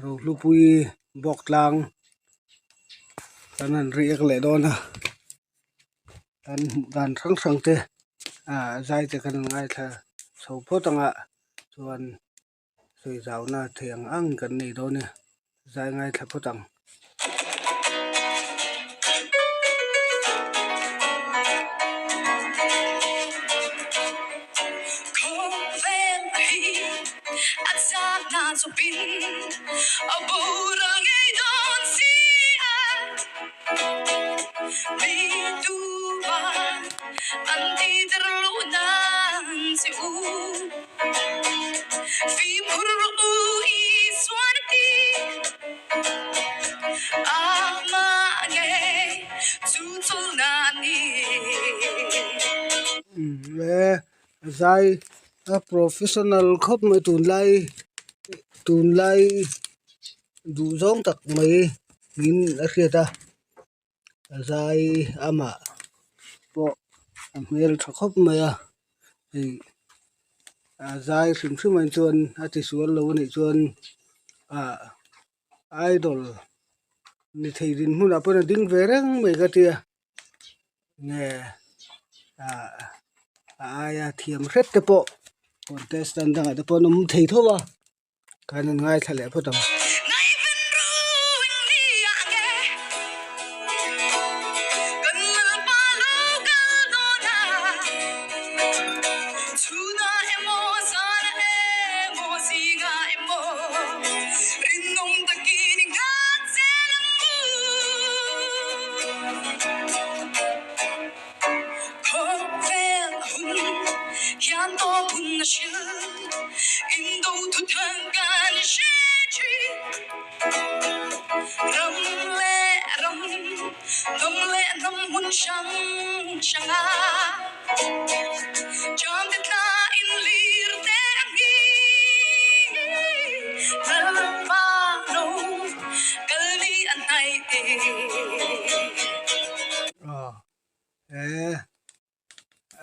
Rohlupui bawk tlang kan han riak leh dawn a kan hmuh dan hrang hrang te ah zai te kan ngaithla chho phawt ang a chuan sawi zau na thei ang ang kan nei dawn e zai ngaithla phawt ang. Zai a professional khawp mai tunlai tunlai duh zawng tak mai niin a hriat a zai amah pawh a hmel tha khawp mai a hei a zai hrim hrim ah chuan a tisual lo anih chuan ah idol ni thei dinhmun ah pawh a ding ve reng mai ka tia nge ah a aia thiam hret te pawh contestant dangah te pawh an awm thei tho a. Kan han ngaithla leh phawt ang.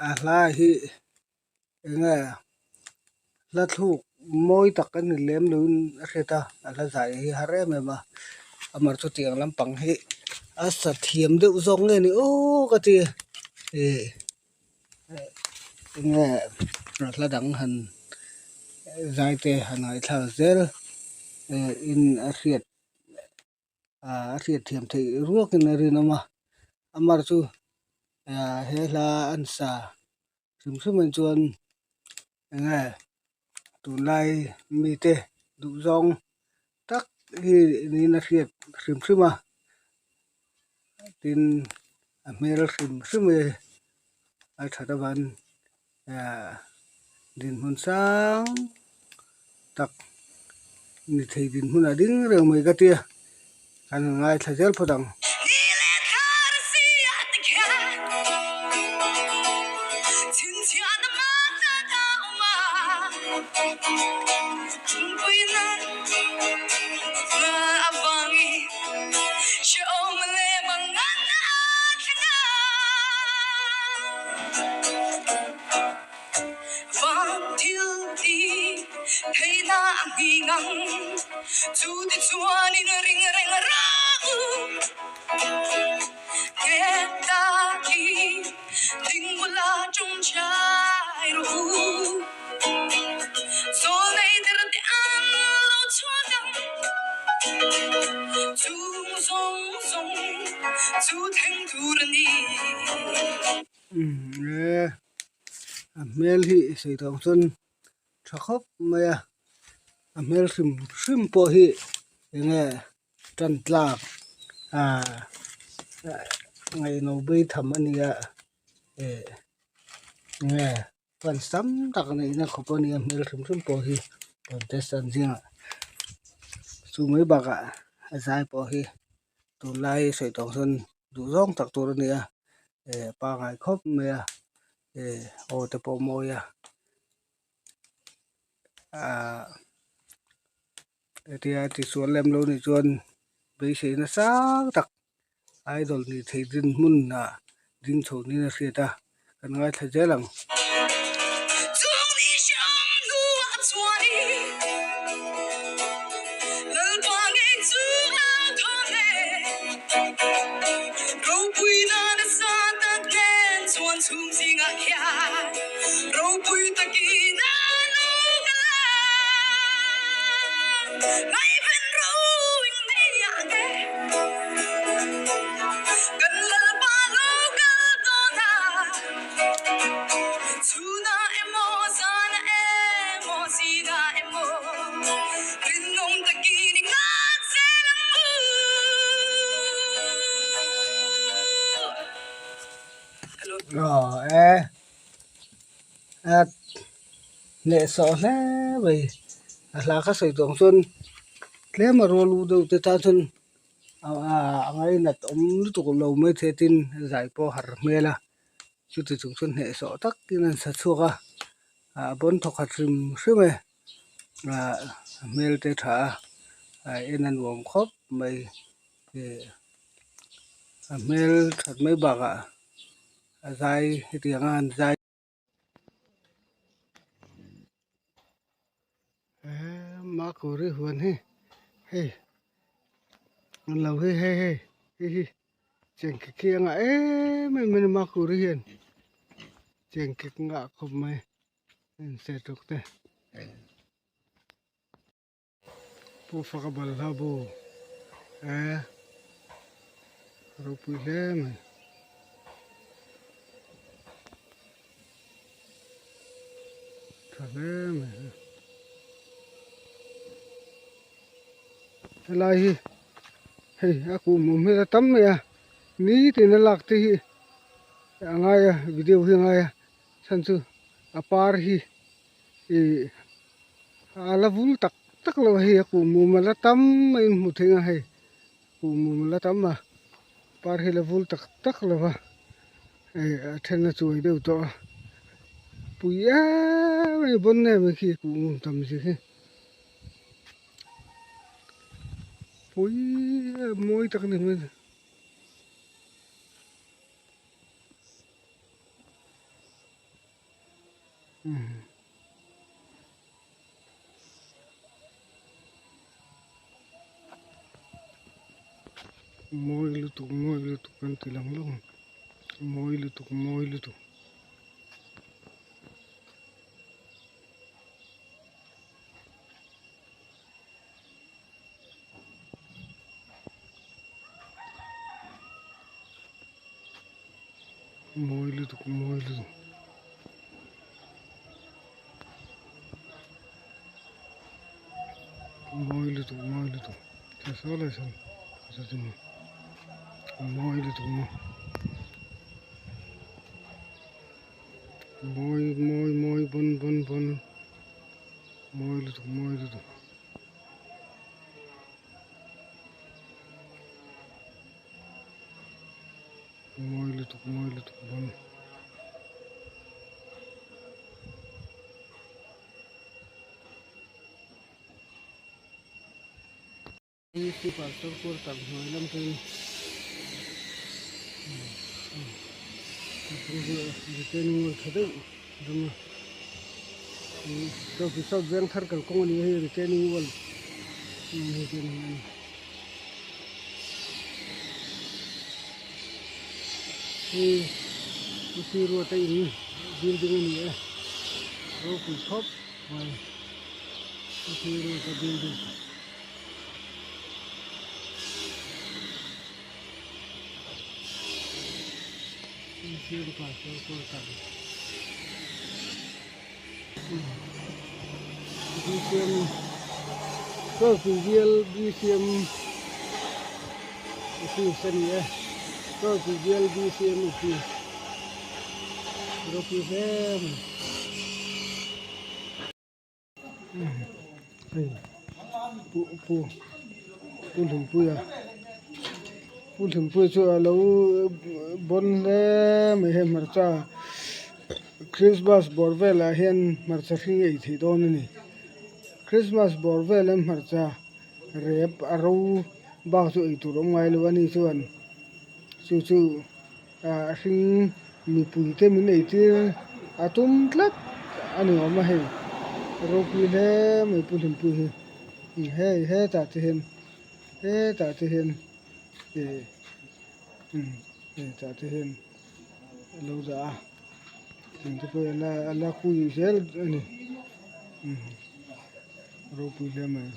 A hla hi eng nge hla thluk mawi tak a ni lem loin a hriat a a hla zai hi a har em em a amah chu tiang lampang hi a sa thiam deuh zawk nge ni aw ka ti ih eng nge hla dang han zai te han ngaihthlak zel in a hriat. Ahh a hriatthiam theih ruakin a rinawm a amar chu ahh he hla an sa hrim hrim ah chuan eng nge tunlai mite duhzawng tak hi niin a hriat hrim hrim a tin a hmel hrim hrim hi a that avangin ahh dinhmun sang tak ni thei dinhmun a ding reng mai ka tia kan han ngaithla zel phawt ang. A hmel hi sawi tawh ang chuan tha khawp mai a a hmel hrim hrim pawh hi eng nge tan tlak ahh ngaihno bei tham a ni a eh eng nge fans tam tak neihna khawp a ni a hmel hrim hrim pawh hi contestant zingah chu mai bakah a zai pawh hi tunlai sawi tawh ang chuan duh zawng tak tur a ni a eh pangngai khawp mai a eh aw te pawh a mawi a ahh hetia tisual lem lo nih chuan beisei nasa tak idol nih theih dinhmun ah ding chho niin a hriat a kan ngaithla zel ang. Hnehsawh hle mai a hla kha sawi tawh ang chuan tlem a rual u deuh te tan chuan a ngainat awm lutuk lo maithei tin zai pawh a har hmel a chuti chung chuan hnehsawh takin an sa chhuak a a bawn thawkhat hrim hrim e ah a hmel te a tha a ah en a nuam khawp mai ih a hmel that mai bakah a zai hetiang a an zai. Makuri huan hi hei an lo hi hei hei hei hi chengkek hi a ngah em em mai a ni makuri hian chengkek ngah khawp mai a inset ruk te. Pu faka balhla bu e ropui hle mai. Tha hle mai helai hi hei a kuhmawm hmel a tam mai a nitin a lak te hi a ngai a video hi a ngai a chhan chu a par hi ih a la vul tak tak lo a hei a kuhmum a la tam a inhmu thei ang a hei kuhmum a la tam a par hi a la vul tak tak lo va hei a then a chuai deuh tawh a pui em em bawn em mai khi kuhmum tam zia hi pui em mawi tak a ni hmel. Mawi lutuk mawi lutuk kan ti lang lang mawi lutuk mawi lutuk. Mawi lutuk mawi lutuk. Mawi lutuk mawi lutuk tha saw lai sawn mawi lutuk maw mawi mawi mawi bawn bawn bawn mawi lutuk mawi lutuk. Mawi lutuk mawi lutuk bon. Hei hi pastor quarter hnuai lam chu retaining wall tha deuh dang a south vengthar kalkawng a ni a hei retaining wall retaining a ni. Hei Pusi ruata in building a ni e ropui khawp mai Pusi ruata building. BCM Kawlpui bial BCM office a ni e Kawlpui bial BCM office ropui hle mai. Hei pu pu pu Hlimpuia pu Hlimpuia chu a lo bawn hle mai hei hmarcha Christmas bawr velah hian hmarcha hring ei theih dawn a ni Christmas bawr vel hian hmarcha rep a ro bak chu ei tur awm ngai lo a ni chuan chu chu. A hring mipui te min eitir a tum tlat a ni awm a hei ropui hle mai pu hlimpui hi hei hetah te hian hetah te hian ih hetah te hian a lo dah a engte pawh a la a la kui zel a ni ropui hle mai.